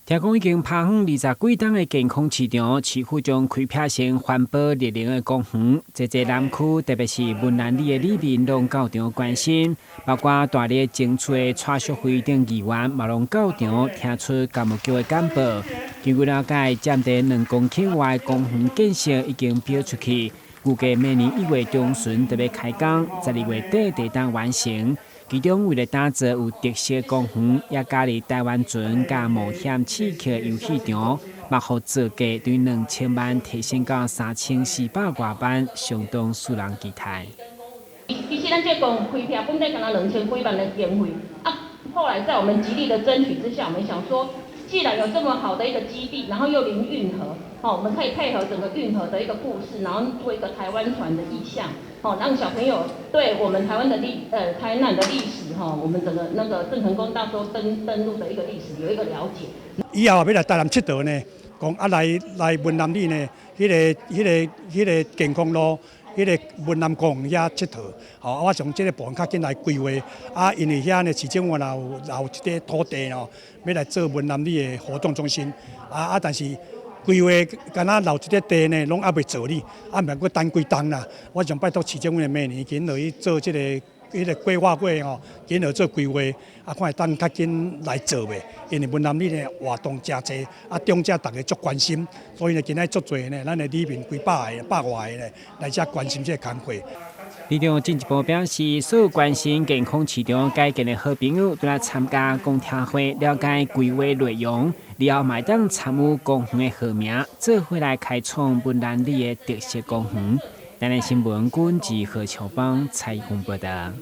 聽講已經拍遠20幾冬的健康市場，市府將開闢成環保綠能的公園，濟濟南區，特別是文南里的里民攏到場關心，包括大力爭取的蔡淑慧等議員，嘛攏到場聽取工務局的簡報。根據了解，佔地2公頃外公園建設已經標出去，預計明年1月中旬就欲開工，12月底就會當完成。其中為了打造有特色公園，也加入台灣船佮冒險刺客遊戲場，嘛予造價對2000萬提升到3400外萬，相當使人期待。其實咱這公園開闢本來敢若2000幾萬的經費，啊，後來在我們極力的爭取之下，我們想說，既然有這麼好的一個基地，然後又臨運河，哦，我們可以配合整個運河的一個故事，然後做一個台灣船的意象，哦，讓小朋友對我們台灣的台南的歷史，哈，我們整個那個鄭成功大時登陸的一個歷史有一個了解。以後欲來台南𨑨迌呢，講啊來來文南里呢，彼個健康路，彼個文南公園遐𨑨迌，吼，我從這個部分較緊來規劃，啊，因為遐呢市政府也有留一塊土地哦，欲來做文南里的活動中心，啊啊，但是規劃敢若留一塊地呢，攏猶未做哩，啊，毋閣等幾冬啦。我想拜託市政府的明年緊落去做這個彼個規劃會吼，緊落做規劃，啊，看會當較緊來做袂？因為文南里呢活動誠濟，啊，長者逐家足關心，所以呢，今仔足濟呢，咱的里民幾百个、百外个呢來遮關心這個工課。里長進一步表示，所有關心健康市場改建的好朋友，都來參加公聽會，了解規劃內容，然後嘛會當參與公園的號名，做伙來開創文南里的特色公園。台南新聞，軍志何秋芳採訪報道。